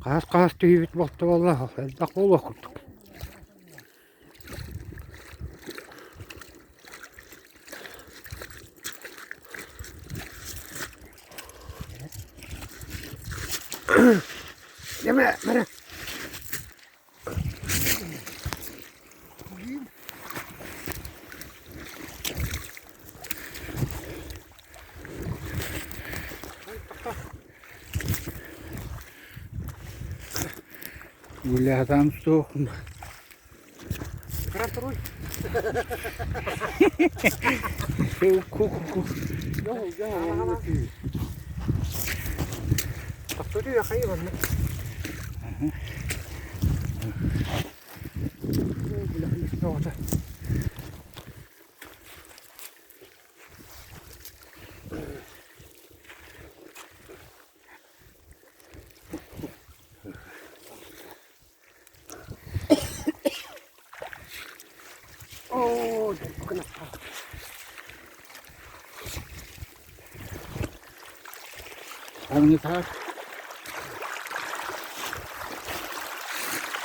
Хаһыс-хаһыс түһүүбүт буолта буолла, элбэх буолуох курдук. Дьэмэ, бары. Гуляһатаан суох. Аҥытаах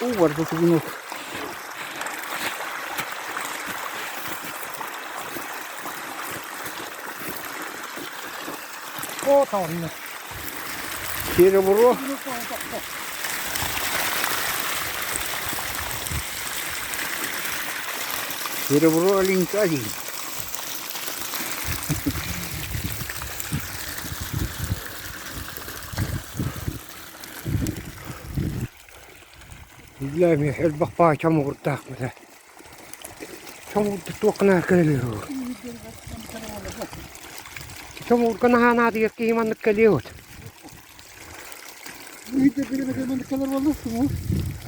уу барда тугунук Серебро. Серебро Олимпиадин. Билээми элбэх баай чомугурдаах этэ. Чомугурда туохханаар кэлиэ Чомугурга наһаа наадыйар киһи маннык кэлиэ от.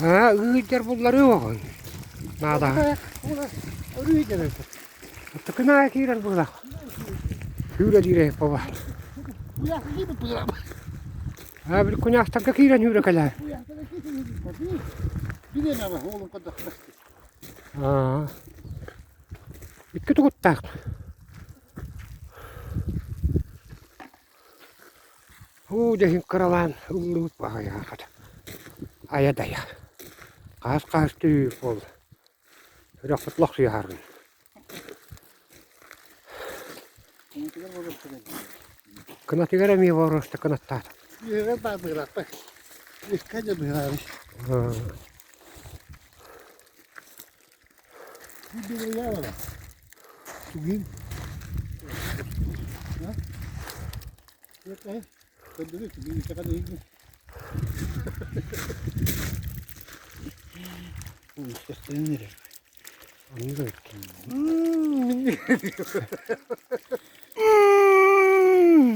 Аа, ыыдьар булларыы оҕон. Наада. Тыкынаа киирэр быылах. Сүүрэ диирэ баба. Аа, били куняахтарга киирэн үүрэ кэлээ. Аа. Икки тугуттаах. Уу дьэһин кыралаан ыллыбыт баҕайаахат. Айа-дайа. Хаас-хаас түүр буолла. Үрөхпүт лохсуйаһарын. Кынатыгар эмиэ боруоста кынаттаата.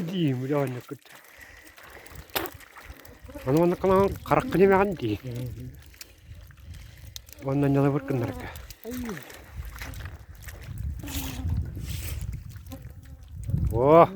Диим үлэҕиннэккит. Аны манна кылаан хараххын эмэҕин дии. Уонна ньалыбыр гыннарга. О!